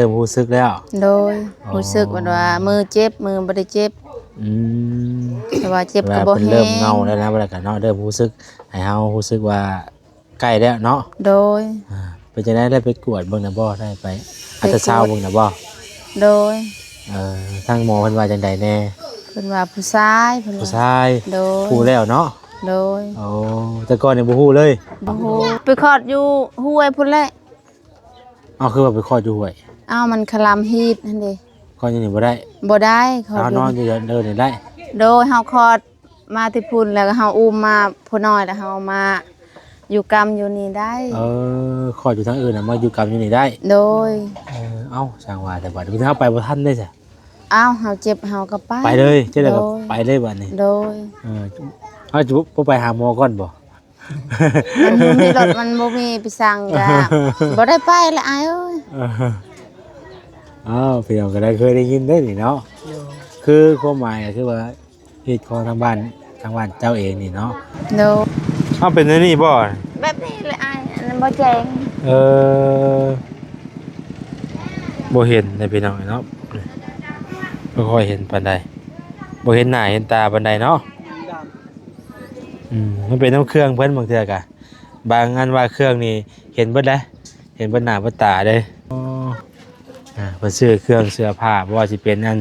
ເລີ່ມຮູ້ສຶກແລ້ວ? ໂດຍ. ອໍ ຮູ້ສຶກແບບວ່າມືເຈັບ ມືບໍ່ໄດ້ເຈັບ. ອືມ ແຕ່ວ່າເຈັບກໍບໍ່ແຮງ ເວລາເພິ່ນເລີ່ມເງົາແລ້ວນະ ວ່າແລ້ວກະເນາະ ເລີ່ມຮູ້ສຶກ ໃຫ້ເຮົາຮູ້ສຶກວ່າໃກ້ແລ້ວເນາະ. ໂດຍ. ອ່າ ເປັນຈັ່ງໃດ ໄດ້ໄປກວດເບິ່ງແລ້ວບໍ່? ໄດ້ໄປ ໄປກວດ ອັນຕຣາຊາວເບິ່ງແລ້ວບໍ່? ໂດຍ. ເອີ ທາງໝໍເພິ່ນວ່າຈັ່ງໃດແດ່? ເພິ່ນວ່າຜູ້ຊາຍ ເພິ່ນວ່າ ຜູ້ຊາຍ. ໂດຍ. ຮູ້ແລ້ວເນາະ? ໂດຍ. ໂອ້ ແຕ່ກ່ອນນີ້ບໍ່ຮູ້ເລີຍ? ບໍ່ຮູ້. ໄປຄອດຢູ່ຫ້ວຍພຸ້ນແຫຼະ. ເອົາ ຄືວ່າໄປຄອດຢູ່ຫ້ວຍ? ເອົາ ມັນຄະລຳຮີດຫັ້ນເດ. ຄອດຢູ່ນີ້ບໍ່ໄດ້? ບໍ່ໄດ້. ຄອດ ເຮົານອນຢູ່ເດີ່ນນີ້ໄດ້? ໂດຍ. ເຮົາຄອດມາແຕ່ພຸ້ນ ແລ້ວເຮົາອຸ້ມມາຜູ້ນ້ອຍ ແລ້ວເຮົາມາຢູ່ກຳຢູ່ນີ້ໄດ້. ເອີ ຄອດຢູ່ທາງອື່ນນະ ມາຢູ່ກຳຢູ່ນີ້ໄດ້? ໂດຍ. ເອີ ເອົ້າ ຊ່າງວ່າແຕ່ບັດນີ້ ເຮົາໄປບໍ່ທັນເດ້ຊະ. ເອົ້າ ເຮົາເຈັບເຮົາກໍໄປ ໄປເລີຍ. ຈັ່ງໃດກໍ ໂດຍ ໄປເລີຍບັດນີ້. ໂດຍ. ເອີ ເຮົາຈະບໍ່ໄປຫາໝໍກ່ອນບໍ່? ມັນບໍ່ມີລົດ ມັນບໍ່ມີໄປສັ່ງ ກະບໍ່ໄດ້ໄປລະອ້າຍເອີຍ. ອ້າວ ພີ່ນ້ອງກໍໄດ້ເຄີຍໄດ້ຍິນເດ້ນີ້ເນາະ. ໂດຍ. ຄືຄວາມໝາຍກໍຄືວ່າ ເຮັດຂອງທາງບ້ານ ທາງບ້ານເຈົ້າເອງນີ້ເນາະ. ໂດຍ. ເອົາ ເປັນແນວນີ້ບໍ່? ແບບນີ້ແຫຼະອ້າຍ ອັນນັ້ນບໍ່ແຈ້ງ. ເອີ ບໍ່ເຫັນເດ້ພີ່ນ້ອງເນາະ ບໍ່ຄ່ອຍເຫັນປານໃດ ບໍ່ເຫັນໜ້າເຫັນຕາປານໃດເນາະ. ອືມ ມັນເປັນນຳເຄື່ອງເພິ່ນ ບາງເທື່ອກະ ບາງອັນວ່າເຄື່ອງນີ້ເຫັນເບິດເດ້ ເຫັນເບິດໜ້າເບິດຕາເດ້. ອໍ ອ່າ ເພິ່ນຊື້ເຄື່ອງເສື້ອຜ້າ ບໍ່ວ່າຊິເປັນອັນ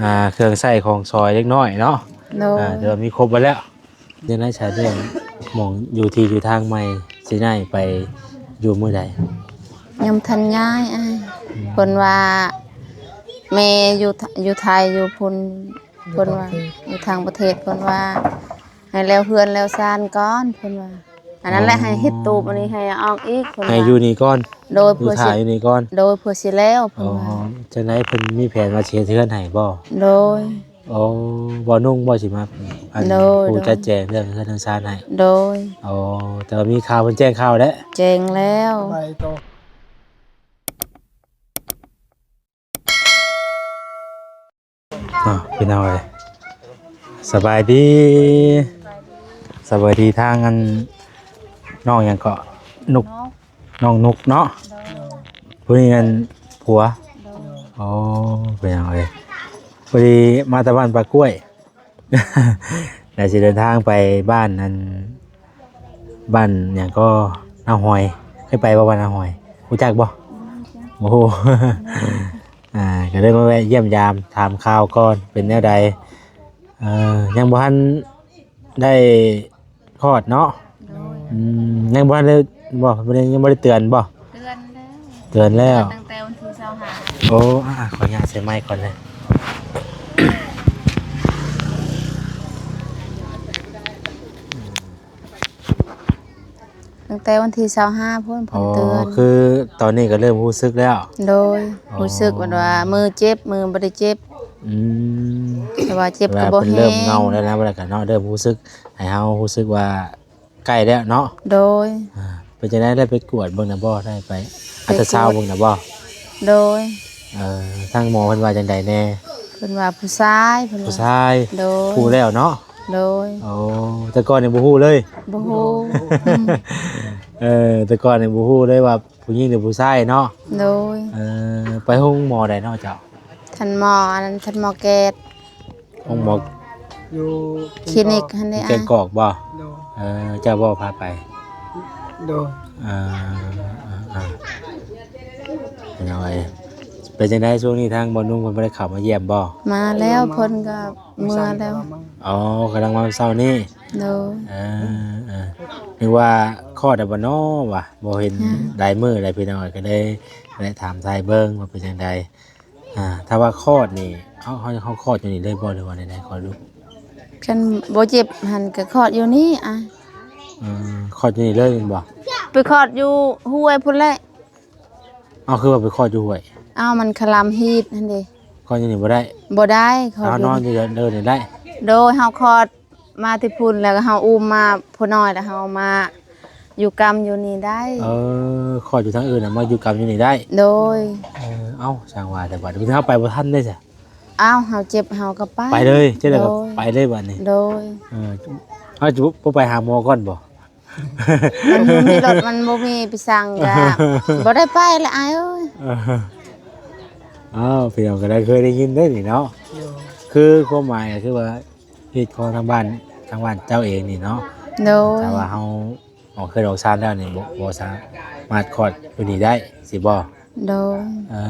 ອ່າ ເຄື່ອງໃຊ້ຂອງສອຍເດັກນ້ອຍເນາະ. ໂດຍ. ອ່າ ຖືວ່າມີຄົບເບິດແລ້ວ. ຈັ່ງໃດຊະ ເລື່ອງໝ່ອງຢູ່ທີ່ຢູ່ທາງໃໝ່ ຊິຍ້າຍໄປຢູ່ມື້ໃດ? ຍັງບໍ່ທັນຍ້າຍອ້າຍ. ອືມ. ເພິ່ນວ່າແມ່ຢູ່ ຢູ່ໄທຢູ່ພຸ້ນ ເພິ່ນວ່າ ຢູ່ຕ່າງປະເທດ ຢູ່ຕ່າງປະເທດ ເພິ່ນວ່າໃຫ້ແລ້ວເຮືອນແລ້ວຊານກ່ອນ ເພິ່ນວ່າ. ອັນນັ້ນແຫຼະ ອໍ ໃຫ້ເຮັດຕູບອັນນີ້ໃຫ້ອອກອີກ ເພິ່ນວ່າ ໃຫ້ຢູ່ນີ້ກ່ອນ. ໂດຍ. ຢູ່ຖ້າຢູ່ນີ້ກ່ອນ. ໂດຍ. ເພື່ອຊິແລ້ວ ເພິ່ນວ່າ. ອໍ ຈັ່ງໃດ ເພິ່ນມີແຜນວ່າຊິເຮັດເຮືອນໃຫ້ບໍ່? ໂດຍ. ໂອ້ ບໍ່ນຸ່ງບໍ່ຊິມາ ອັນ ໂດຍ ຜູ້ ໂດຍ ຈັດແຈງເລື່ອງເຮືອນເລື່ອງຊານໃຫ້? ໂດຍ. ໂອ້ ແຕ່ວ່າມີຂ່າວ ເພິ່ນແຈ້ງຂ່າວແລ້ວ? ແຈ້ງແລ້ວ. ໄປຕໍ່. ອ້າວ ພີ່ນ້ອງເອີຍ ສະບາຍດີ ສະບາຍດີ ທາງອັນ ນ້ອງຫຍັງເກາະ? ນຸກ ນ້ອງນຸກເນາະ. ໂດຍ. ຜູ້ນີ້ແມ່ນຜົວ? ໂດຍ. ອໍ ພີ່ນ້ອງເອີຍ ພໍດີມາແຕ່ບ້ານປ່າກ້ວຍ ແລ້ວຊິເດີນທາງໄປບ້ານອັນ ບ້ານຫຍັງກໍ ນາຫອຍ ເຄີຍໄປບໍ່ບ້ານນາຫອຍ? ຮູ້ຈັກບໍ່? ບໍ່ຮູ້ຈັກ. ບໍ່ຮູ້. ອ່າ ກໍເລີຍມາແວະຢ້ຽມຢາມຖາມຂ່າວກ່ອນ ເປັນແນວໃດ? ເອີ ຍັງບໍ່ທັນໄດ້ຄອດເນາະ? ໂດຍ. ອືມ ຍັງບໍ່ທັນໄດ້ບໍ່? ຍັງບໍ່ໄດ້ເຕືອນບໍ່? ເຕືອນແລ້ວ ເຕືອນແລ້ວ. ເຕືອນຕັ້ງແຕ່ວັນທີຊາວຫ້າ. ໂອ້ ອ່າ ຂໍອະນຸຍາດໃສ່ໄມກ່ອນເດີ. ຕັ້ງແຕ່ວັນທີຊາວຫ້າພຸ້ນ ເພິ່ນເຕືອນ. ອໍ ຄືຕອນນີ້ກໍເລີ່ມຮູ້ສຶກແລ້ວ? ໂດຍ. ອໍ ຮູ້ສຶກແບບວ່າມືເຈັບ ມືບໍ່ໄດ້ເຈັບ. ອືມ ແຕ່ວ່າເຈັບກໍບໍ່ແຮງ ເວລາເພິ່ນເລີ່ມເງົາແລ້ວນະ ວ່າແລ້ວກະເນາະ ເລີ່ມຮູ້ສຶກ ໃຫ້ເຮົາຮູ້ສຶກວ່າໃກ້ແລ້ວເນາະ. ໂດຍ. ອ່າ ເປັນຈັ່ງໃດ ໄດ້ໄປກວດເບິ່ງແລ້ວບໍ່? ໄດ້ໄປ ໄປກວດ ອັນຕຣາຊາວເບິ່ງແລ້ວບໍ່? ໂດຍ. ເອີ ທາງໝໍເພິ່ນວ່າຈັ່ງໃດແດ່? ເພິ່ນວ່າຜູ້ຊາຍ ເພິ່ນວ່າ ຜູ້ຊາຍ. ໂດຍ. ຮູ້ແລ້ວເນາະ? ໂດຍ. ໂອ້ ແຕ່ກ່ອນນີ້ບໍ່ຮູ້ເລີຍ? ບໍ່ຮູ້. ເອີ ແຕ່ກ່ອນນີ້ບໍ່ຮູ້ເລີຍວ່າຜູ້ຍິງຫຼືຜູ້ຊາຍເນາະ? ໂດຍ. ເອີ ໄປໂຮງໝໍໃດເນາະເຈົ້າ? ທ່ານໝໍ ອັນນັ້ນ ທ່ານໝໍແກດ. ໂຮງໝໍ ຢູ່ ຄລີນິກຫັ້ນເດ້ ຢູ່ແກ້ງກອກບໍ່? ໂດຍ. ເອີ ເຈົ້າບໍ່ພາໄປ? ໂດຍ. ເອີ ເອີ ເອີ ເປັນຫຍັງເອີຍ? ເປັນຈັ່ງໃດຊ່ວງນີ້ ທາງບ່າວນຸ່ງເພິ່ນບໍ່ໄດ້ເຂົ້າມາຢ້ຽມບໍ່? ມາແລ້ວ ເພິ່ນກໍເມືອແລ້ວ. ອໍ ກຳລັງມາເຊົ້ານີ້. ໂດຍ. ເອີ ເອີ ນຶກວ່າຄອດແລ້ວບໍ່ນໍວ່າ ບໍ່ເຫັນ ອືມ ຫຼາຍມື້ແລ້ວພີ່ນ້ອງເອີຍ ກໍເລີຍແວະຖາມໄຖ່ເບິ່ງວ່າເປັນຈັ່ງໃດ. ອ່າ ຖ້າວ່າຄອດນີ້ ເຮົາ ເຮົາ ເຮົາຄອດຢູ່ນີ້ເລີຍບໍ່ ຫຼືວ່າແນວໃດ? ຄອດລູກ ຄັນບໍ່ເຈັບຫັ້ນກໍຄອດຢູ່ນີ້. ອ່າ ເອີ ຄອດຢູ່ນີ້ເລີຍແມ່ນບໍ່? ໄປຄອດຢູ່ຫ້ວຍພຸ້ນແຫຼະ. ເອົາ ຄືວ່າໄປຄອດຢູ່ຫ້ວຍ? ເອົາ ມັນຄະລຳຮີດຫັ້ນເດ. ຄອດຢູ່ນີ້ບໍ່ໄດ້? ບໍ່ໄດ້. ຄອດ ເຮົານອນຢູ່ເດີ່ນນີ້ໄດ້? ໂດຍ. ເຮົາຄອດ ມາແຕ່ພຸ້ນ ແລ້ວກໍເຮົາອຸ້ມມາຜູ້ນ້ອຍ ແລ້ວເຮົາມາຢູ່ກຳຢູ່ນີ້ໄດ້. ເອີ ຄອດຢູ່ທາງອື່ນນະ ມາຢູ່ກຳຢູ່ນີ້ໄດ້. ໂດຍ. ເອີ ເອົ້າ ຊ່າງວ່າແຕ່ບັດນີ້ ເຮົາໄປບໍ່ທັນເດ້ຊະ. ເອົ້າ ເຮົາເຈັບເຮົາກໍໄປ. ໄປເລີຍ. ຈັ່ງໃດກໍ ໂດຍ ໄປເລີຍບັດນີ້. ໂດຍ. ເອີ ເຮົາຈະບໍ່ໄປຫາໝໍກ່ອນບໍ່? ມັນບໍ່ມີລົດ ມັນບໍ່ມີໄປສັ່ງ ກໍບໍ່ໄດ້ໄປລະອ້າຍເອີຍ. ເອີ ອ້າວ ພີ່ນ້ອງກໍໄດ້ເຄີຍໄດ້ຍິນເດ້ນີ້ເນາະ ໂດຍ ຄືຄວາມໝາຍກໍຄືວ່າ ຮີດຄອງທາງບ້ານ ທາງບ້ານເຈົ້າເອງນີ້ເນາະ ໂດຍ ຖ້າວ່າເຮົາອອກເຮືອນອອກຊານແລ້ວນີ້ ບໍ່ ບໍ່ສາມາດຄອດຢູ່ນີ້ໄດ້ ຊິບໍ່? ໂດຍ ເອີ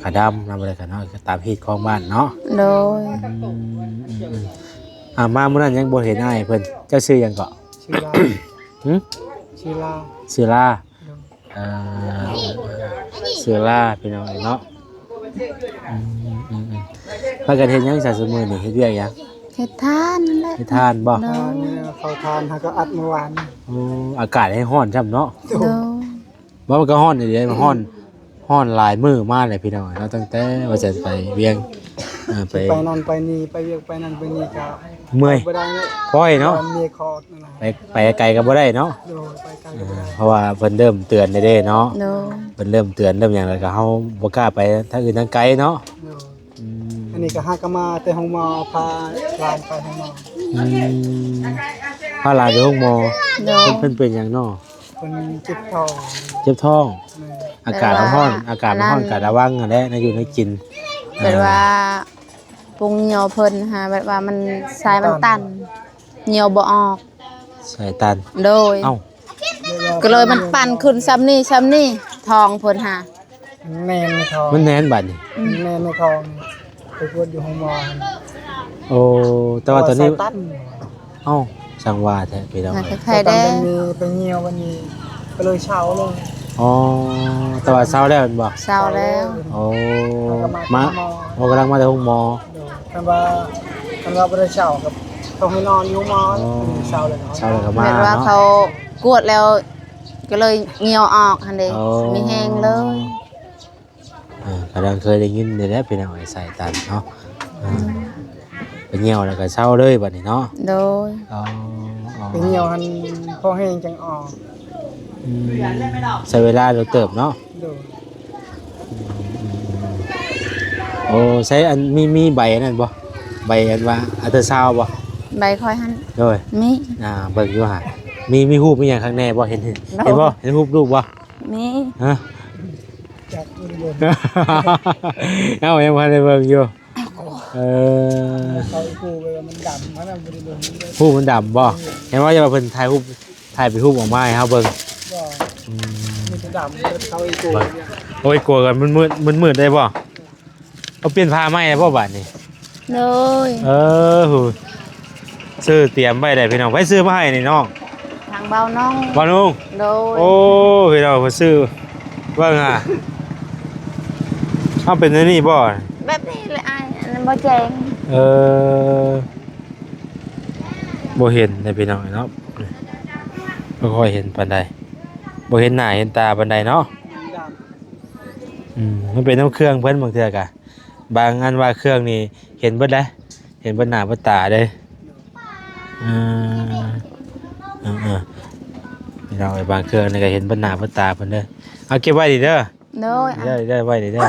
ຂາດຳນຳບໍ່ໄດ້ກັນເນາະ ຕາມຮີດຄອງບ້ານເນາະ ໂດຍ ອືມ ອືມ ອືມ ອ່າ ມາມື້ນັ້ນຍັງບໍ່ເຫັນອ້າຍເພິ່ນ ເຈົ້າຊື່ຫຍັງເກາະ? ຊື່ລາ ຫຶ? ຊື່ລາ ຊື່ລາ ໂດຍ ເອີ ເສືອລາພີ່ນ້ອງເອີຍເນາະ ອືມ ອືມ ອືມ ພາກັນເຮັດຫຍັງຊະຊຸມື້ນີ້ ເຮັດວຽກຫຍັງ? ເຮັດທານນັ້ນແຫຼະ ເຮັດທານບໍ່? ໂດຍ ທານນີ້ ເຂົ້າທານ ຫາກໍອັດມື້ວານນີ້ ໂອ້ ອາກາດແຮງຮ້ອນຊ້ຳເນາະ ໂດຍ ບໍ່ ມັນກໍຮ້ອນອີ່ຫຼີເດ້ ມັນຮ້ອນ ຮ້ອນຫຼາຍມື້ມາແລ້ວພີ່ນ້ອງເອີຍເນາະ ຕັ້ງແຕ່ວ່າຈະໄປວຽງ ເອີ ໄປ ໄປນັ້ນໄປນີ້ ໄປວຽກໄປນັ້ນໄປນີ້ກໍເມື່ອຍ ໄປບໍ່ໄດ້ເນາະ ພໍຍເນາະ ເມຄອດ ໄປ ໄປໄກກໍບໍ່ໄດ້ເນາະ ໂດຍ ໄປໄກກໍບໍ່ໄດ້ ເອີ ເພາະວ່າເພິ່ນເລີ່ມເຕືອນແລ້ວເດ້ເນາະ ໂດຍ ເພິ່ນເລີ່ມເຕືອນເລີ່ມຫຍັງແລ້ວກໍເຮົາບໍ່ກ້າໄປທາງອື່ນທາງໄກເນາະ ໂດຍ ອືມ ອັນນີ້ກໍຫາກໍມາແຕ່ໂຮງໝໍ ພາຫຼານໄປໂຮງໝໍ ອືມ ພາຫຼານໄປໂຮງໝໍ ໂດຍ ເພິ່ນ ເພິ່ນເປັນຫຍັງເນາະ? ເພິ່ນເຈັບທ້ອງ ເຈັບທ້ອງ ແມ່ນ ອາກາດມັນຮ້ອນ ແບບວ່າ ອາກາດມັນຮ້ອນ ອັນນັ້ນ ກໍລະວັງຫັ້ນແຫຼະ ໃນຢູ່ໃນກິນ ແບບວ່າ ອ່າ ປຸງຍ່ອເພິ່ນຫາ ແບບວ່າມັນ ສາຍມັນຕັນ ຍ່ອບໍ່ອອກ ສາຍຕັນ ໂດຍ ເອົ້າ ກໍເລີຍມັນປັ່ນຂຶ້ນຊ່ຳນີ້ຊ່ຳນີ້ ທ້ອງເພິ່ນຫາ ແໜ້ນໃນທ້ອງ ມັນແໜ້ນບາດນີ້ ອືມ ແໜ້ນໃນທ້ອງ ໄປກວດຢູ່ໂຮງໝໍ ໂອ້ ແຕ່ວ່າຕອນນີ້ ສາຍຕັນ ເອົ້າ ຊ່າງວ່າແທ້ພີ່ນ້ອງ ໃຄແດ່ ໄປຍ່ຽວວັນນີ້ ກໍເລີຍເຊົາເລີຍ ອໍ ແຕ່ວ່າເຊົາແລ້ວແມ່ນບໍ່? ເຊົາແລ້ວ ໂອ້ ມາ ໂອ້ ກຳລັງມາແຕ່ໂຮງໝໍ ໂດຍ ຄັນວ່າ ຄັນວ່າບໍ່ໄດ້ເຊົາກໍຕ້ອງໃຫ້ນອນຢູ່ໂຮງໝໍ ເຊົາແລ້ວກໍມາ ແມ່ນວ່າເຂົາກວດແລ້ວ ກໍເລີຍຍ່ຽວອອກຫັ້ນເດ້ ມີແຮງເລີຍ ເອີ ກຳລັງເຄີຍໄດ້ຍິນນີ້ແຫຼະພີ່ນ້ອງ ສາຍຕັນເນາະ ເອີ ໄປຍ່ຽວແລ້ວກໍເຊົາເລີຍບາດນີ້ເນາະ ໂດຍ ອໍ ໄປຍ່ຽວຫັ້ນພໍແຮງຈັ່ງອອກ ອືມ ໃຊ້ເວລາດົນເຕີບເນາະ ໂດຍ ອືມ ໂອ້ ໃຊ້ອັນ ມີ ມີໃບອັນນັ້ນບໍ່? ໃບອັນວ່າອັນເຕີຊາວບໍ່? ໃບຂ້ອຍຫັ້ນ ໂດຍ ມີ ອ່າ ເບິ່ງຢູ່ຫາ ມີ ມີຮູບມີຫຍັງຂ້າງໃນບໍ່? ເຫັນ ເຫັນ ໂດຍ ເຫັນບໍ່? ເຫັນຮູບລູກບໍ່? ມີ ຮະ? ເອົ້າ ຍັງບໍ່ທັນໄດ້ເບິ່ງຢູ່ ເອີ ເຂົາອີກຜູ້ໄປວ່າມັນດຳ ມັນນະບໍ່ໄດ້ເບິ່ງ ຮູບມັນດຳບໍ່? ເຫັນວ່າ ຢ່າວ່າເພິ່ນຖ່າຍຮູບ ຖ່າຍເປັນຮູບອອກມາໃຫ້ເຮົາເບິ່ງ ບໍ່ ອືມ ມີແຕ່ດຳ ເຂົາອີກຜູ້ ໂອ້ຍ ກົວກັນມືດໆ ມືດໆ ໄດ້ບໍ່? ເອົາປ່ຽນຜ້າໃໝ່ໄດ້ບໍ່ບາດນີ້? ໂດຍ ເອີ ຫູ ຊື້ຕຽມໄວ້ໄດ້ພີ່ນ້ອງ ໃຜຊື້ມາໃຫ້ນີ້ນ້ອງ? ທາງບ່າວໜຸ່ງ ບ່າວໜຸ່ງ ໂດຍ ໂອ້ ພີ່ນ້ອງ ເພິ່ນຊື້ ເບິ່ງຫາ ເອົາເປັນແນວນີ້ບໍ່? ແບບນີ້ແຫຼະອ້າຍ ອັນນັ້ນບໍ່ແຈ້ງ ເອີ ບໍ່ເຫັນເດ້ພີ່ນ້ອງເນາະ ບໍ່ຄ່ອຍເຫັນປານໃດ ບໍ່ເຫັນໜ້າເຫັນຕາປານໃດເນາະ ອືມ ມັນເປັນນຳເຄື່ອງເພິ່ນ ບາງເທື່ອກະ ບາງອັນວ່າເຄື່ອງນີ້ເຫັນເບິດເດ້ ເຫັນເບິດໜ້າເບິດຕາເດ້ ເອີ ເອີ ເອີ ພີ່ນ້ອງເອີຍ ບາງເຄື່ອງນີ້ກໍເຫັນເບິດໜ້າເບິດຕາເພິ່ນເດ້ ເອົາເກັບໄວ້ດີເດີ ໂດຍ ເດີ ເດີ ໄວ້ດີເດີ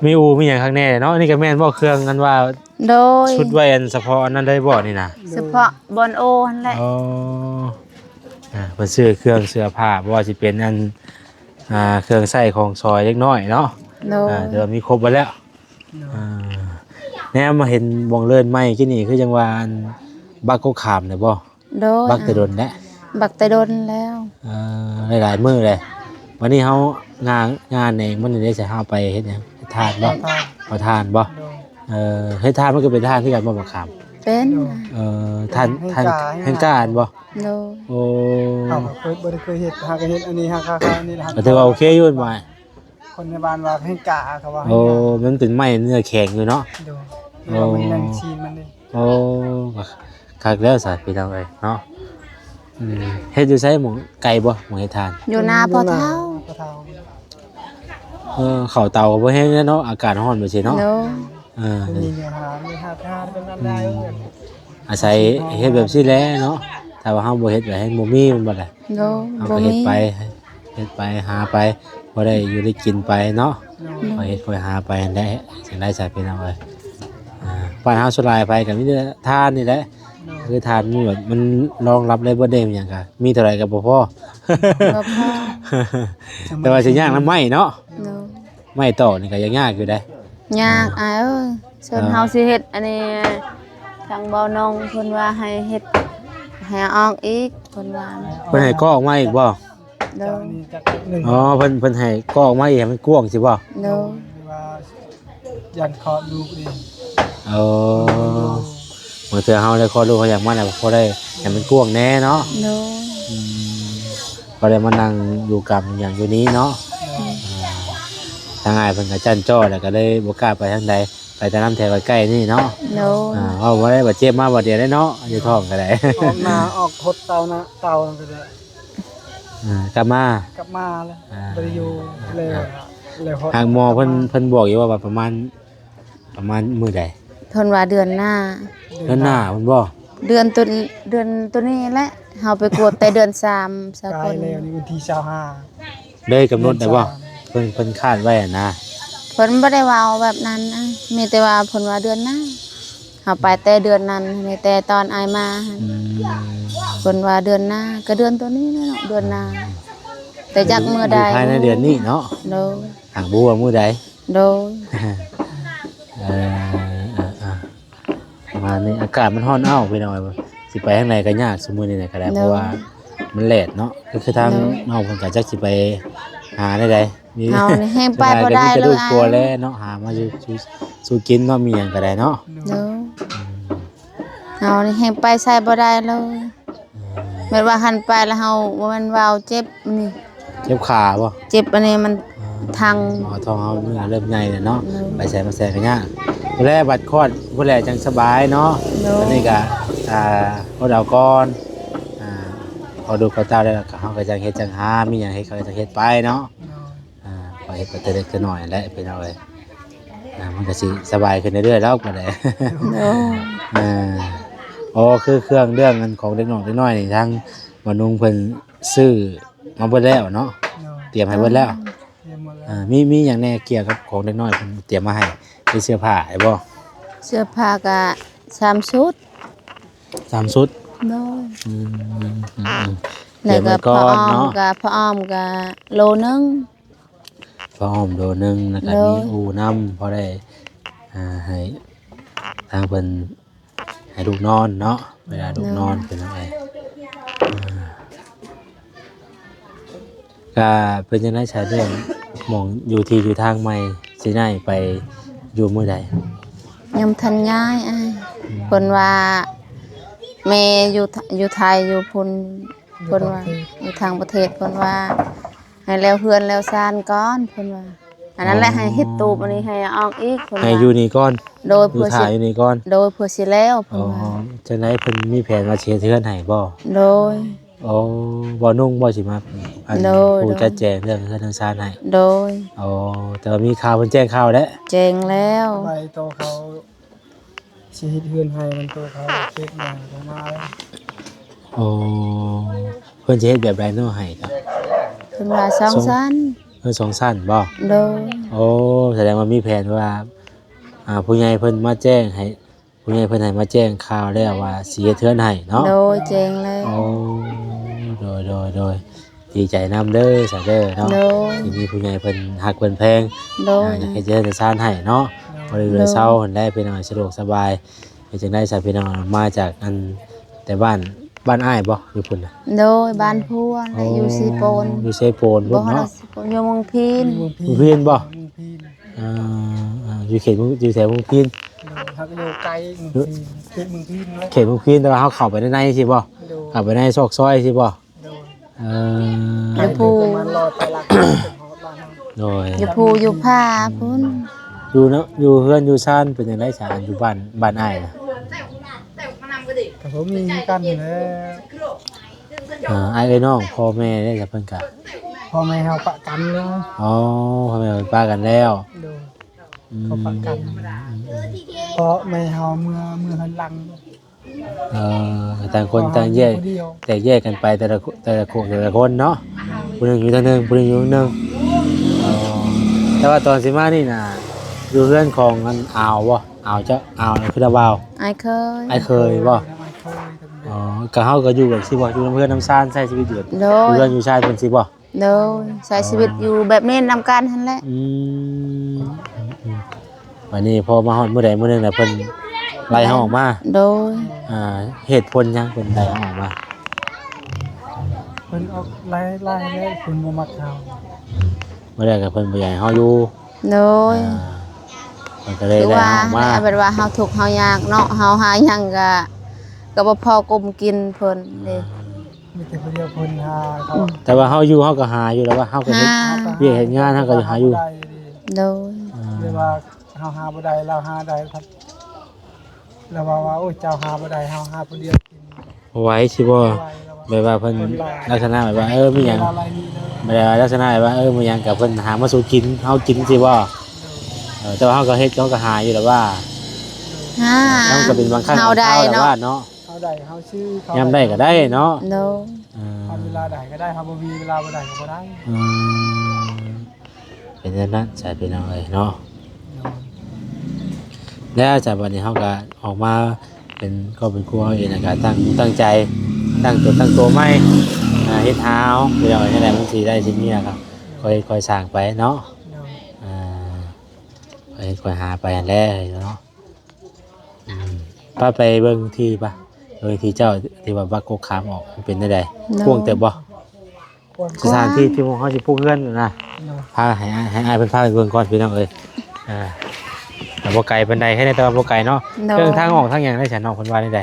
ມີອູ່ມີຫຍັງຄັກແນ່ເນາະ ອັນນີ້ກໍແມ່ນບໍ່ ເຄື່ອງອັນວ່າ ໂດຍ ຊຸດໄວ້ອັນສະເພາະອັນນັ້ນເລີຍບໍ່ນີ້ນະ? ສະເພາະບ່ອນອູ່ຫັ້ນແຫຼະ ອໍ ອ່າ ເພິ່ນຊື້ເຄື່ອງເສື້ອຜ້າ ບໍ່ວ່າຊິເປັນອັນ ອ່າ ເຄື່ອງໃຊ້ຂອງສອຍເດັກນ້ອຍເນາະ ໂດຍ ອ່າ ແຕ່ວ່າມີຄົບເບິດແລ້ວ ໂດຍ ອ່າ ແນມມາເຫັນບ່ອງເລີ້ນໃໝ່ກີ້ນີ້ ຄືຈັ່ງວ່າອັນ ບັກກໍຂາມແຫຼະບໍ່? ໂດຍ ບັກແຕ່ດົນແຫຼະ ບັກແຕ່ດົນແລ້ວ ເອີ ຫຼາຍໆມື້ແຫຼະ ວັນນີ້ເຮົາ ງານ ງານເອງ ມື້ນີ້ໄດ້ໃສ່ເຮົາໄປເຮັດຫຍັງ? ເຮັດທານບໍ່? ເຜົາຖ່ານ ເຜົາຖ່ານບໍ່? ໂດຍ ເອີ ເຮັດທານມັນກໍເປັນທານຄືກັນບໍ່ ບັກຂາມ? ເປັນ ໂດຍ ເອີ ທານ ແຮງກ້າ ທານ ແຮງກ້າ ແຮງກ້າ ຫັ້ນບໍ່? ໂດຍ ໂອ້ ເຮົາກໍເຄີຍ ບໍ່ໄດ້ເຄີຍເຮັດ ຫາກໍເຮັດອັນນີ້ ຫາກໍເຮັດອັນນີ້ ກໍຖືວ່າໂອເຄຢູ່ ໝາຍ ຄົນໃນບ້ານວ່າແຮງກ້າ ເຂົາວ່າ ໂອ້ ແຮງກ້າ ມັນເປັນໄມ້ເນື້ອແຂງຢູ່ເນາະ ໂດຍ ໂອ້ ເພາະວ່າມັນແມ່ນຊີ້ນມັນເດ້ ໂອ້ ຄັກແລ້ວສາ ພີ່ນ້ອງເອີຍເນາະ ອືມ ເຮັດຢູ່ໃສ? ໝ່ອງໄກບໍ່ ໝ່ອງເຮັດທານ? ຢູ່ນາພໍ່ເຖົ້າ ຢູ່ນາພໍ່ເຖົ້າ ເອີ ເຂົ້າເຕົາກໍບໍ່ແຮງແລ້ວເນາະ ອາກາດຮ້ອນແບບຊີ້ເນາະ ໂດຍ ເອີ ມີແນວຫາ ມີຫາທານເປັນອັນໃດ ອືມ ອາໄສເຮັດແບບຊີ້ແຫຼະເນາະ ຖ້າວ່າເຮົາບໍ່ເຮັດກໍແຮງບໍ່ມີ ແມ່ນບໍ່ລະ? ໂດຍ ເຮົາກໍເຮັດໄປ ບໍ່ມີ ເຮັດໄປຫາໄປ ພໍໄດ້ຢູ່ໄດ້ກິນໄປເນາະ ໂດຍ ຄ່ອຍເຮັດຄ່ອຍຫາໄປຫັ້ນແຫຼະ ຈັ່ງໃດສາ ພີ່ນ້ອງເອີຍ ອ່າ ບ້ານເຮົາສ່ວນຫຼາຍໄປກໍມີແຕ່ທານນີ້ແຫຼະ ໂດຍ ຄືຖານມັນແບບ ມັນລອງຮັບໄດ້ເບິດເດ້ ຫຍັງກະມີເທົ່າໃດກະບໍ່ພໍ ບໍ່ພໍ ແຕ່ວ່າຊິຍາກນຳໄມ້ເນາະ ໂດຍ ໄມ້ຕອກນີ້ກະຍາກໆຢູ່ໄດ໋ ຍາກ ອ່າ ອ້າຍເອີຍ ສ່ວນ ອ່າ ເຮົາຊິເຮັດອັນນີ້ ທາງເບົານ້ອງເພິ່ນວ່າໃຫ້ເຮັດ ໃຫ້ເອົາອອກອີກ ເພິ່ນວ່າ ເພິ່ນໃຫ້ກໍອອກມາອີກບໍ່? ໂດຍ ຈັກໜຶ່ງ ອໍ ເພິ່ນ ເພິ່ນໃຫ້ກໍອອກມາອີກໃຫ້ມັນກວ້າງຊີ້ບໍ່? ໂດຍ ວ່າຢ້ານຄອດລູກເອງ ເອີ ບາງເທື່ອເຮົາໄດ້ຄອດລູກເຮົາຢາກມາແລ້ວ ພໍໄດ້ໃຫ້ມັນກວ້າງແດ່ເນາະ ໂດຍ ອືມ ພໍໄດ້ມານັ່ງຢູ່ກຳຫຍັງຢູ່ນີ້ເນາະ ໂດຍ ອ່າ ທາງອ້າຍເພິ່ນກະຈັ້ນຈ້ອແລ້ວ ກະເລີຍບໍ່ກ້າໄປທາງໃດ ໄປແຕ່ນຳແຖວໃກ້ໆນີ້ເນາະ ໂດຍ ອ່າ ເວົ້າບໍ່ໄດ້ບາດເຈັບມາບາດດຽວໄດ້ເນາະ ຢູ່ທ້ອງກະໄດ້ ອອກໜ້າອອກຫົດເຕົານະ ເຕົານັ້ນກະໄດ້ ອ່າ ກັບມາ ກັບມາແລ້ວ ອ່າ ບໍ່ໄດ້ຢູ່ແລ້ວ ແລ້ວ ຫາກໝໍເພິ່ນ ເພິ່ນບອກຢູ່ວ່າ ວ່າປະມານ ປະມານມື້ໃດ? ເພິ່ນວ່າເດືອນໜ້າ ເດືອນໜ້າເພິ່ນບໍ? ເດືອນໂຕ ເດືອນໂຕນີ້ແຫຼະ ເຮົາໄປກວດແຕ່ເດືອນສາມ ສາກົນ ໃກ້ແລ້ວ ນີ້ວັນທີຊາວຫ້າ ເລີຍກຳນົດໄດ້ບໍ່? ເດືອນສາມ ເພິ່ນ ເພິ່ນຄາດໄວ້ຫັ້ນນະ ເພິ່ນບໍ່ໄດ້ເວົ້າແບບນັ້ນ ມີແຕ່ວ່າເພິ່ນວ່າເດືອນໜ້າ ເຮົາໄປແຕ່ເດືອນນັ້ນ ແຕ່ຕອນອ້າຍມາຫັ້ນ ອືມ ເພິ່ນວ່າເດືອນໜ້າ ກະເດືອນໂຕນີ້ແຫຼະເນາະ ເດືອນໜ້າ ແຕ່ຈັກມື້ໃດ ຢູ່ພາຍໃນເດືອນນີ້ເນາະ ໂດຍ ຫາກບໍ່ຮູ້ວ່າມື້ໃດ ໂດຍ ເອີ ເອີ ເອີ ປະມານນີ້ ອາກາດມັນຮ້ອນອ້າວ ພີ່ນ້ອງເອີຍ ຊິໄປທາງໃດກະຍາກຊຸມື້ນີ້ນະກະໄດ້ ໂດຍ ເພາະວ່າມັນແລດເນາະ ກະຄືທາງ ໂດຍ ນ້ອງເພິ່ນກະຈັກຊິໄປຫາແນວໃດ ມີ ເຮົານີ້ແຮ່ງໄປບໍ່ໄດ້ເລີຍ ກະລູກຄົວແຫຼະເນາະ ຫາມາສູ່ ສູ່ ສູ່ກິນເນາະ ມີຫຍັງກະໄດ້ເນາະ ໂດຍ ອືມ ເຮົານີ້ແຮ່ງໄປໃສບໍ່ໄດ້ເລີຍ ອືມ ແມ່ນວ່າຄັນໄປແລ້ວເຮົາ ບໍ່ແມ່ນວ່າເຈັບນີ້ ເຈັບຂາບໍ່? ເຈັບອັນນີ້ມັນ ອ່າ ທັງ ອໍ ທ້ອງເຮົາເລີ່ມໃຫຍ່ແລ້ວເນາະ ໂດຍ ໄປໃສມາໃສກະຍາກ ພຸ້ນແຫຼະບັດຄອດພຸ້ນແຫຼະຈັ່ງສະບາຍເນາະ ໂດຍ ອັນນີ້ກະ ອ່າ ອົດເອົາກ່ອນ ອ່າ ພໍລູກພໍເຕົ້າແລ້ວ ເຮົາກະຈັ່ງເຮັດຈັ່ງຫາ ມີຫຍັງເຮັດເຮົາກະຈັ່ງເຮັດໄປເນາະ ໂດຍ ອ່າ ກໍເຮັດໄປແຕ່ເລັກແຕ່ນ້ອຍແຫຼະ ພີ່ນ້ອງເອີຍ ອ່າ ມັນກະຊິສະບາຍຂຶ້ນເລື້ອຍໆດອກບັດນີ້ ໂດຍ ອ່າ ອໍ ຄືເຄື່ອງເລື່ອງອັນຂອງເດັກນ້ອຍ ເດັກນ້ອຍນີ້ ທາງບ່າວນຸ່ງເພິ່ນຊື້ມາເບິດແລ້ວເນາະ ໂດຍ ຕຽມໃຫ້ເບິດແລ້ວ ຕຽມໝົດແລ້ວ ອ່າ ມີ ມີຫຍັງແດ່ກ່ຽວກັບຂອງເດັກນ້ອຍເພິ່ນຕຽມມາໃຫ້? ມີເສື້ອຜ້າໃຫ້ບໍ່? ເສື້ອຜ້າກະສາມຊຸດ ສາມຊຸດ ໂດຍ ອືມ ແລ້ວກະຜ້າອ້ອມ ເນາະ ກະຜ້າອ້ອມກະໂລໜຶ່ງ ຜ້າອ້ອມໂລໜຶ່ງ ແລ້ວກະ ໂດຍ ມີອູ່ນຳ ພໍໄດ້ ອ່າ ໃຫ້ທາງເພິ່ນ ໃຫ້ລູກນອນເນາະ ເວລາລູກນອນ ໂດຍ ເປັນຈັ່ງໃດ ອ່າ ກະເປັນຈັ່ງໃດຊະ ເລື່ອງໝ່ອງຢູ່ທີ່ຢູ່ທາງໃໝ່ ຊິຍ້າຍໄປຢູ່ມື້ໃດ? ຍັງບໍ່ທັນຍ້າຍອ້າຍ ອືມ ເພິ່ນວ່າແມ່ຢູ່ ຢູ່ໄທຢູ່ພຸ້ນ ເພິ່ນວ່າ ຢູ່ຕ່າງປະເທດ ຢູ່ຕ່າງປະເທດ ເພິ່ນວ່າໃຫ້ແລ້ວເຮືອນແລ້ວຊານກ່ອນ ເພິ່ນວ່າ ອັນນັ້ນແຫຼະ ອໍ ໃຫ້ເຮັດຕູບອັນນີ້ໃຫ້ອອກອີກ ເພິ່ນວ່າ ໃຫ້ຢູ່ນີ້ກ່ອນ ໂດຍ ຢູ່ຖ້າຢູ່ນີ້ກ່ອນ ໂດຍ ເພື່ອຊິແລ້ວ ເພິ່ນວ່າ ອໍ ຈັ່ງໃດເພິ່ນມີແຜນວ່າຊິເຮັດເຮືອນໃຫ້ບໍ່? ໂດຍ ອໍ ບໍ່ນຸ່ງບໍ່ຊິມາ ອັນ ໂດຍ ຜູ້ ໂດຍ ຈັດແຈງເລື່ອງເຮືອນເຮືອນຊານໃຫ້ ໂດຍ ອໍ ແຕ່ວ່າມີຂ່າວເພິ່ນແຈ້ງຂ່າວແລ້ວ ແຈ້ງແລ້ວ ໄປຕໍ່ເຂົາ ຊິເຮັດເຮືອນໃຫ້ມັນໂຕເຂົາເຮັດຫຍັງກໍມາແລ້ວ ອໍ ເພິ່ນຊິເຮັດແບບໃດເນາະໃຫ້ກໍ ເພິ່ນວ່າສອງຊັ້ນ ເອີ ສອງຊັ້ນບໍ່? ໂດຍ ໂອ້ ສະແດງວ່າມີແຜນວ່າ ອ່າ ຜູ້ໃຫຍ່ເພິ່ນມາແຈ້ງໃຫ້ ຜູ້ໃຫຍ່ເພິ່ນໃຫ້ມາແຈ້ງຂ່າວແລ້ວວ່າຊິເຮັດເຮືອນໃຫ້ເນາະ ໂດຍ ແຈ້ງແລ້ວ ໂອ້ ໂດຍ ໂດຍ ໂດຍ ດີໃຈນຳເດີ ສາວເດີເນາະ ໂດຍ ທີ່ມີຜູ້ໃຫຍ່ເພິ່ນຮັກເພິ່ນແພງ ໂດຍ ອ່າ ຢາກເຮັດເຮືອນເຮັດຊານໃຫ້ເນາະ ໂດຍ ພໍໄດ້ເຮືອນເຊົາຫັ້ນແຫຼະ ພີ່ນ້ອງ ສະດວກສະບາຍ ເປັນຈັ່ງໃດຊະ ພີ່ນ້ອງ ມາຈາກອັນແຕ່ບ້ານ ບ້ານອ້າຍບໍ່ ຢູ່ພຸ້ນນະ? ໂດຍ ບ້ານຜົວ ໂອ້ ຢູ່ເຊໂປນ ຢູ່ເຊໂປນພຸ້ນເນາະ ຢູ່ເມືອງພີນ ເມືອງພີນບໍ່? ເມືອງພີນ ອ່າ ຢູ່ເຂດ ຢູ່ແຖວເມືອງພີນ ໂດຍ ເຮົາກໍຢູ່ໃກ້ເມືອງພີນ ເຂດເມືອງພີນ ເຂດເມືອງພີນ ແຕ່ວ່າເຮົາເຂົ້າໄປໃນໃນຊີ້ບໍ່? ໂດຍ ເຂົ້າໄປໃນຊອກຊອຍຊີ້ບໍ່? ໂດຍ ເອີ ແຕ່ຜູ້ ປະມານຮ້ອຍປາຍຫຼັກ ໂດຍ ຢູ່ພູຢູ່ຜາພຸ້ນ ຢູ່ເນາະ ຢູ່ເຮືອນຢູ່ຊານເປັນຈັ່ງໃດຊະ ຢູ່ບ້ານ ບ້ານອ້າຍນະ? ກໍບໍ່ມີຄືກັນແຫຼະ ອ່າ ອ້າຍເອື້ອຍນ້ອງ ພໍ່ແມ່ເດ້ ເພິ່ນກະ ພໍ່ແມ່ເຮົາປະກັນແລ້ວ ອໍ ພໍ່ແມ່ເພິ່ນປະກັນແລ້ວ ໂດຍ ອືມ ເຂົາປະກັນ ອືມ ເພາະແມ່ເຮົາເມືອ ເມືອເຮືອນຫຼັງ ເອີ ຕ່າງຄົນຕ່າງແຍກ ແຕກແຍກກັນໄປ ແຕ່ລະ ແຕ່ລະຄົນ ແຕ່ລະຄົນເນາະ ຜູ້ໜຶ່ງຢູ່ທາງໜຶ່ງ ຜູ້ໜຶ່ງຢູ່ທາງໜຶ່ງ ອໍ ແຕ່ວ່າຕອນຊິມານີ້ນະ ຢູ່ເຮືອນຂອງອັນອາວບໍ່? ອາວເຈົ້າ ອາວ ຄືລະບ່າວ ອ້າຍເຂີຍ ອ້າຍເຂີຍບໍ່? ອ້າຍເຂີຍ ອໍ ກໍເຮົາກໍຢູ່ແບບຊີ້ບໍ່? ຢູ່ນຳເຮືອນນຳຊານ ໃຊ້ຊີວິດຢູ່ແບບ ໂດຍ ຢູ່ເຮືອນຢູ່ຊານເພິ່ນຊີ້ບໍ່? ໂດຍ ໃຊ້ຊີວິດ ອໍ ຢູ່ແບບນີ້ນຳກັນຫັ້ນແຫຼະ. ອືມ ອືມ ບັດນີ້ພໍມາຮອດມື້ໃດມື້ໜຶ່ງນະ ເພິ່ນໄລ່ເຮົາອອກມາ. ໂດຍ ອ່າ ເຫດຜົນຫຍັງເພິ່ນໄລ່ເຮົາອອກມາ? ເພິ່ນອອກໄລ່ ໄລ່ແລ້ວ ເພິ່ນບໍ່ມັກເຮົາ. ມື້ໃດກໍເພິ່ນບໍ່ຢາກໃຫ້ເຮົາຢູ່. ໂດຍ ອ່າ ເພິ່ນກໍເລີຍໄລ່ເຮົາອອກມາ. ຄືວ່າແບບວ່າເຮົາທຸກເຮົາຍາກເນາະ ເຮົາຫາຫຍັງກໍ ກໍບໍ່ພໍກຸ້ມກິນເພິ່ນເດ້. ອ່າ ມີແຕ່ຜູ້ດຽວເພິ່ນຫາເຂົາ. ອືມ ແຕ່ວ່າເຮົາຢູ່ເຮົາກໍຫາຢູ່ແລ້ວວ່າ ເຮົາກໍເຮັດ ຫາ ວຽກເຮັດງານເຮົາກໍຫາຢູ່. ໂດຍ ອ່າ ແຕ່ວ່າເຮົາຫາບໍ່ໄດ້ ລາວຫາໄດ້ ລາວວ່າ ວ່າ ໂອ້ຍ ເຈົ້າຫາບໍ່ໄດ້ ເຮົາຫາຜູ້ດຽວກິນ. ບໍ່ໄຫວຊິບໍ່? ບໍ່ໄຫວແລ້ວວ່າ ແບບວ່າເພິ່ນ ເພິ່ນວ່າ ລັກສະນະແບບວ່າ ເອີ ມີຫຍັງ ເວລາໄລ່ນີ້ເລີຍ ແບບວ່າລັກສະນະແບບວ່າ ເອີ ມີຫຍັງກໍເພິ່ນຫາມາສູ່ກິນ ເຮົາກິນຊິບໍ່? ໂດຍ ເອີ ແຕ່ວ່າເຮົາກໍເຮັດ ເຮົາກໍຫາຢູ່ແລ້ວວ່າ. ໂດຍ ຫາ ເຮົາກໍເປັນບາງຄັ້ງ ເຮົາໄດ້ ບາງຄາວແລ້ວວ່າເນາະ ເຮົາໄດ້ ເຮົາຊື້ ເຮົາ ຍາມໄດ້ກໍໄດ້ເນາະ. ໂດຍ ເອີ ເຮົາເວລາໄດ້ກໍໄດ້ ເຮົາບໍ່ມີ ເວລາບໍ່ໄດ້ກໍບໍ່ໄດ້. ອືມ ເປັນແນວນັ້ນຊະພີ່ນ້ອງເອີຍເນາະ. ແລ້ວຈາກບັດນີ້ເຮົາກໍອອກມາເປັນຄອບເປັນຄົວເອງ ແລ້ວກໍຕັ້ງ ຕັ້ງໃຈ ຕັ້ງຕົວ ຕັ້ງຕົວໃໝ່ ອ່າ ເຮັດຫາເອົາ ພີ່ນ້ອງເອີຍ ຈັ່ງໃດມັນຊິໄດ້ຊິມີກໍຄ່ອຍເຮັດຄ່ອຍສ້າງໄປເນາະ. ອ່າ ຄ່ອຍເຮັດຄ່ອຍຫາໄປຫັ້ນແຫຼະເນາະ. ອືມ ພາໄປເບິ່ງທີ່ປະ ເບິ່ງທີ່ເຈົ້າ ທີ່ວ່າບັກກົກຂາມອອກ ມັນເປັນແນວໃດ? ໂດຍ ກວ້າງເຕີບບໍ່? ສະຖານທີ່ທີ່ພວກເຮົາຊິປຸກເຮືອນນະ ໂດຍ ພາໃຫ້ອ້າຍ ໃຫ້ອ້າຍເພິ່ນພາໄປເບິ່ງກ່ອນພີ່ນ້ອງເອີຍ. ອ່າ ກໍບໍ່ໄກປານໃດ ແຄ່ນີ້ແຕ່ວ່າບໍ່ໄກເນາະ. ໂດຍ ເລື່ອງທາງອອກທາງຫຍັງໄດ້ຊະ ນ້ອງເພິ່ນວ່າແນວໃດ?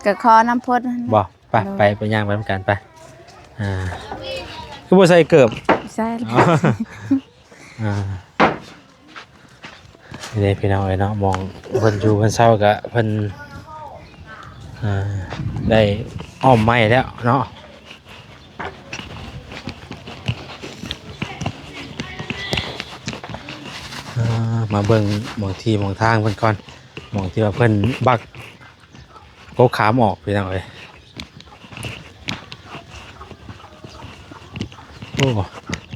ກໍຂໍນຳເພິ່ນ. ບໍ່ ໄປ ໄປ ໄປຍ່າງໄປນຳກັນໄປ. ອ່າ ຄືບໍ່ໃສ່ເກີບ? ໃສ່. ອໍ ອ່າ ນີ້ເດ້ພີ່ນ້ອງເອີຍເນາະ ໝ່ອງເພິ່ນຢູ່ເພິ່ນເຊົາກະເພິ່ນ ອ່າ ໄດ້ອ້ອມໄມ້ແລ້ວເນາະ. ອ່າ ມາເບິ່ງໝ່ອງທີ່ໝ່ອງທາງເພິ່ນກ່ອນ ໝ່ອງທີ່ວ່າເພິ່ນບັກ ກົກຂາມອອກພີ່ນ້ອງເອີຍ. ໂອ້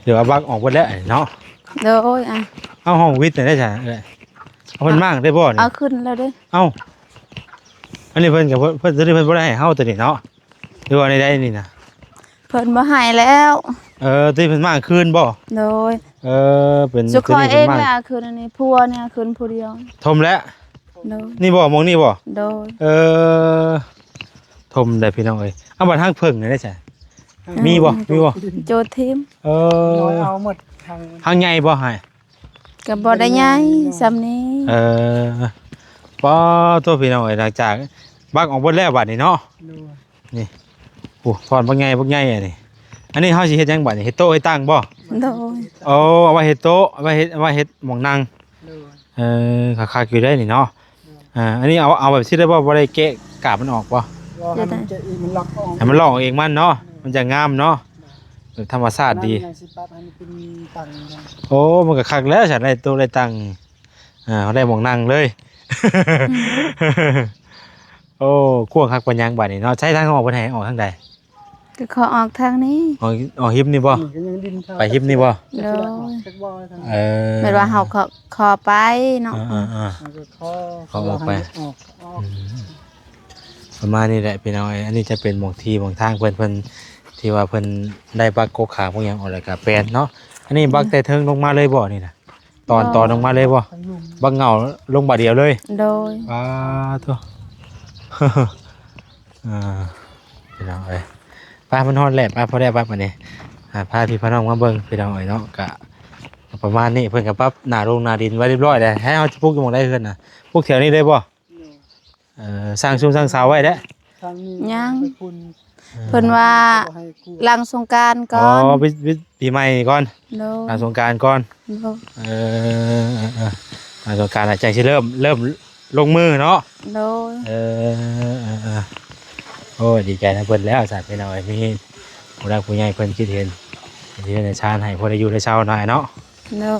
ຖືວ່າບັກອອກເບິດແລ້ວເນາະ. ໂດຍ ອ່ະ ເອົາຫ້ອງວິດໄດ້ຊະເອີຍ ເອົາເພິ່ນມ້າງໄດ້ບໍ່ນີ້? ເອົາຂຶ້ນແລ້ວເດ້. ເອົ້າ ອັນນີ້ເພິ່ນກໍ ເພິ່ນ ຕົວນີ້ເພິ່ນບໍ່ໄດ້ໃຫ້ເຮົາຕົວນີ້ເນາະ ຫຼືວ່າໃນໃດນີ້ນະ? ເພິ່ນບໍ່ໃຫ້ແລ້ວ. ເອີ ຕົວນີ້ເພິ່ນມ້າງຄືນບໍ່? ໂດຍ ເອີ ເປັນ ສຸຂ້ອຍເອງແຫຼະ ຄືນອັນນີ້ ຜົວນີ້ຄືນຜູ້ດຽວ ຖົມແລ້ວ. ໂດຍ ນີ້ບໍ່ ໝ່ອງນີ້ບໍ່? ໂດຍ ເອີ ຖົມໄດ້ພີ່ນ້ອງເອີຍ. ເອົາ ບັດຮັງເຜິ້ງນີ້ໄດ້ຊະ ມີບໍ່? ມີບໍ່? ໂຈດຖິ້ມ. ເອີ ນ້ອຍເອົາໝົດທັງ ຮັງໃຫຍ່ບໍ່ໃຫ້? ກໍບໍ່ໄດ້ໃຫຍ່ສ່ຳນີ້. ເອີ ປ້າໂທ້ ພີ່ນ້ອງເອີຍ ຫຼັງຈາກບັກອອກເບິດແລ້ວບັດນີ້ເນາະ. ໂດຍ ນີ້ ໂອ້ ທ່ອນບັກໃຫຍ່ ບັກໃຫຍ່ອັນນີ້. ອັນນີ້ເຮົາຊິເຮັດຫຍັງບັດນີ້? ເຮັດໂຕະເຮັດຕັ່ງບໍ່? ໂດຍ ໂອ້ ເອົາໄວ້ເຮັດໂຕະ ເອົາໄວ້ເຮັດ ເອົາໄວ້ເຮັດໝ່ອງນັ່ງ. ໂດຍ ເອີ ຄັກໆຢູ່ເດ້ນີ້ເນາະ. ໂດຍ ອ່າ ອັນນີ້ເອົາ ເອົາແບບຊີ້ໄດ້ບໍ່? ບໍ່ໄດ້ແກະກາບມັນອອກບໍ່? ບໍ່ ໃຫ້ມັນແກະອີກ ມັນລັອກອອກ ໃຫ້ມັນລອກອອກເອງມັນເນາະ. ໂດຍ ມັນຈະງາມເນາະ. ໂດຍ ແບບທຳມະຊາດດີ. ຍັງຊິປັບໃຫ້ມັນເປັນຕັ່ງເນາະ. ໂອ້ ມັນກໍຄັກແລ້ວຊັ້ນ ໄດ້ໂຕະໄດ້ຕັ່ງ ອ່າ ໄດ້ໝ່ອງນັ່ງເລີຍ. ໂອ້ ກວ້າງຄັກປານຫຍັງບາດນີ້ເນາະ. ໃຊ້ທາງອອກເພິ່ນໃຫ້ອອກທາງໃດ? ກໍຂໍອອກທາງນີ້. ອອກ ອອກຮິມນີ້ບໍ່? ນີ້ກໍຍັງດິນເຂົ້າ ໄປຮິມນີ້ບໍ່? ໂດຍ ຈັກຊິໄດ້ອອກ ຈັກບໍ່ທາງ ເອີ ແມ່ນວ່າເຮົາຂໍ ຂໍໄປເນາະ. ເອີໆໆ ມັນກໍຂໍ ຂໍອອກໄປ ອອກ ອອກ ອືມ ປະມານນີ້ແຫຼະພີ່ນ້ອງເອີຍ. ອັນນີ້ຈະເປັນໝ່ອງທີ່ໝ່ອງທາງເພິ່ນ ເພິ່ນທີ່ວ່າເພິ່ນໄດ້ບັກກົກຂາມພວກຫຍັງອອກ ແລ້ວກໍແປນເນາະ. ອັນນີ້ບັກແຕ່ເທິງລົງມາເລີຍບໍ່ນີ້ນະ? ຕອນ ບໍ່ ຕອນລົງມາເລີຍບໍ່? ບັກເຫງົ້າລົງບາດດຽວເລີຍ. ໂດຍ ປາໂທ້ ອ່າ ພີ່ນ້ອງເອີຍ ໄປ ມັນຮອດແລ້ວ ໄປ ພໍແລ້ວ ໄປ ບັດນີ້ ອ່າ ພາພີ່ພານ້ອງມາເບິ່ງ ພີ່ນ້ອງເອີຍເນາະ. ກະປະມານນີ້ ເພິ່ນກະປັບໜ້າລົງໜ້າດິນໄວ້ຮຽບຮ້ອຍແລ້ວ. ໃຫ້ເຮົາຈະປຸກຢູ່ໝ່ອງໃດເຮືອນນະ? ປຸກແຖວນີ້ເລີຍບໍ່? ໂດຍ ເອີ ສ້າງຊຸມສ້າງເສົາໄວ້ແລ້ວ? ທາງນີ້ ຍັງ ໄປພຸ້ນ ເອີ ເພິ່ນວ່າ ບໍ່ໃຫ້ກວດ ຫຼັງສົງການກ່ອນ. ອໍ ປິດ ປິດປີໃໝ່ກ່ອນ. ໂດຍ ຫຼັງສົງການກ່ອນ. ໂດຍ ເອີ ເອີ ເອີ ຫຼັງສົງການແລ້ວຈັ່ງຊິເລີ່ມ ເລີ່ມລົງມືເນາະ. ໂດຍ ເອີ ເອີ ເອີ ໂອ້ຍ ດີໃຈນຳເພິ່ນແລ້ວຊັ້ນ ພີ່ນ້ອງເອີຍ. ມີຜູ້ຫຼັກຜູ້ໃຫຍ່ເພິ່ນຄິດເຫັນ ເຮັດເຮືອນເຮັດຊານໃຫ້ ພໍໄດ້ຢູ່ໄດ້ເຊົາໜ້ອຍເນາະ. ໂດຍ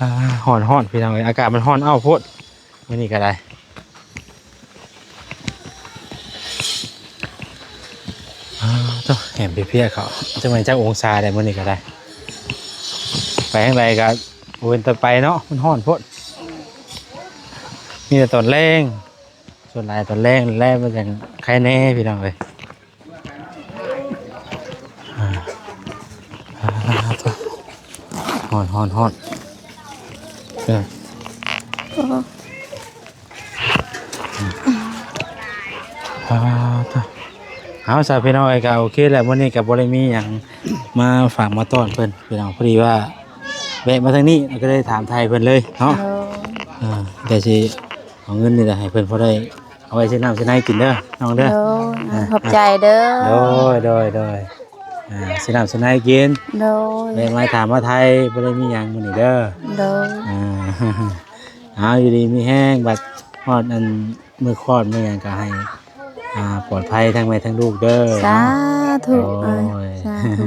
ອ່າ ຮ້ອນໆ ພີ່ນ້ອງເອີຍ ອາກາດມັນຮ້ອນອ້າວໂພດ. ມື້ນີ້ກໍໄດ້ ອ້າວ ໂທ້ ແຫມເພຍໆ ເຂົາ ຈັກແມ່ນຈັກອົງສາໄດ໋ ມື້ນີ້ກໍໄດ້. ໄປທາງໃດກໍບໍ່ເປັນຕາໄປເນາະ ມັນຮ້ອນໂພດ. ມີແຕ່ຕອນແລງ ສ່ວນຫຼາຍຕອນແລງແລ້ວ ມັນຈັ່ງໄຄແນ່ພີ່ນ້ອງເອີຍ. ອ່າ ອ່າ ຮ້ອນ ຮ້ອນ ຮ້ອນ ເອີ ອ່າ ເອົາຊະພີ່ນ້ອງເອີຍ ກໍໂອເຄແຫຼະ ມື້ນີ້ກໍບໍ່ໄດ້ມີຫຍັງມາຝາກມາຕ້ອນເພິ່ນພີ່ນ້ອງ ພໍດີວ່າແວະມາທາງນີ້ ແລ້ວກໍໄດ້ຖາມໄຖ່ເພິ່ນເລີຍເນາະ. ໂດຍ ອ່າ ກໍຊິເອົາເງິນນີ້ແຫຼະໃຫ້ເພິ່ນພໍໄດ້ ເອົາໄວ້ຊື້ນ້ຳຊື້ໃນກິນເດີນ້ອງເດີ. ໂດຍ ອ່າ ຂອບໃຈເດີ. ໂດຍ ໂດຍ ໂດຍ ອ່າ ຊື້ນ້ຳຊື້ໃນກິນ. ໂດຍ ແວະມາຖາມມາໄຖ່ ບໍ່ໄດ້ມີຫຍັງມື້ນີ້ເດີ. ໂດຍ ອ່າ ເອົາ ຢູ່ດີມີແຮງ ບັດຮອດອັນມື້ຄອດມື້ຫຍັງກໍໃຫ້ ອ່າ ປອດໄພທັງແມ່ທັງລູກເດີ. ສາທຸ ໂດຍ ສາທຸ.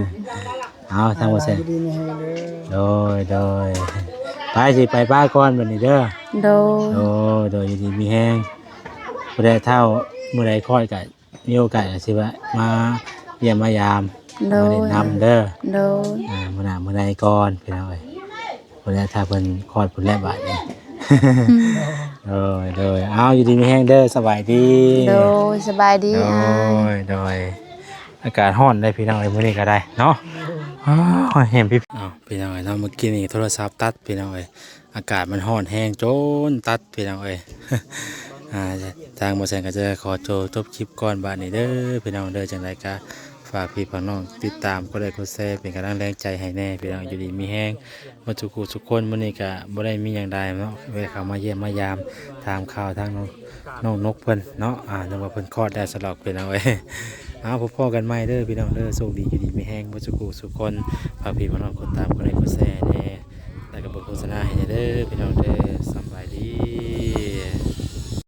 ເອົາ ທາງບໍ່ແຊງ ຢູ່ດີມີແຮງເດີ. ໂດຍ ໂດຍ ໄປ ຊິໄປປະກ່ອນບັດນີ້ເດີ. ໂດຍ ໂດຍ ໂດຍ ຢູ່ດີມີແຮງ ຜູ້ໃດເຖົ້າ ມື້ໃດຄອດກໍມີໂອກາດກໍຊິແວະມາຢ້ຽມມາຢາມ. ໂດຍ ມາຫຼິ້ນນຳເດີ. ໂດຍ ອ່າ ມື້ໜ້າມື້ໃດກ່ອນພີ່ນ້ອງເອີຍ ຜູ້ໃດຖ້າເພິ່ນຄອດພຸ້ນແຫຼະບາດນີ້. ໂດຍ ໂດຍ ເອົາ ຢູ່ດີມີແຮງເດີ ສະບາຍດີ. ໂດຍ ສະບາຍດີ. ໂດຍ ໂດຍ ອາກາດຮ້ອນເດ້ພີ່ນ້ອງເອີຍ ມື້ນີ້ກໍໄດ້ເນາະ. ອ້າວ ແຮງພີ່ ອ້າວ ພີ່ນ້ອງເອີຍເນາະ ເມື່ອກີ້ນີ້ໂທລະສັບຕັດພີ່ນ້ອງເອີຍ ອາກາດມັນຮ້ອນແຮງຈົນຕັດພີ່ນ້ອງເອີຍ. ອ່າ ທາງບໍ່ແຊງກໍຈະຂໍໂຕຈົບຄລິບກ່ອນບາດນີ້ເດີພີ່ນ້ອງເດີ. ຈັ່ງໃດກໍຝາກພີ່ຝາກນ້ອງຕິດຕາມ ກົດໄລກົດແຊ ເປັນກຳລັງແຮງໃຈໃຫ້ແດ່ພີ່ນ້ອງ ຢູ່ດີມີແຮງ ໝົດທຸກຜູ້ທຸກຄົນ. ມື້ນີ້ກະບໍ່ໄດ້ມີຫຍັງຫຼາຍເນາະ ແວະເຂົ້າມາຢ້ຽມມາຢາມ ຖາມຂ່າວທາງນ້ອງ ນ້ອງນົກເພິ່ນເນາະ. ອ່າ ນຶກວ່າເພິ່ນຄອດແລ້ວຊະດອກພີ່ນ້ອງເອີຍ. ເອົາ ພົບພໍ້ກັນໃໝ່ເດີພີ່ນ້ອງເດີ ໂຊກດີຢູ່ດີມີແຮງໝົດທຸກຜູ້ທຸກຄົນ. ຝາກພີ່ຝາກນ້ອງກົດຕາມ ກົດໄລກົດແຊແດ່ ແລ້ວກໍເບິ່ງໂຄສະນາໃຫ້ແດ່ເດີພີ່ນ້ອງເດີ. ສ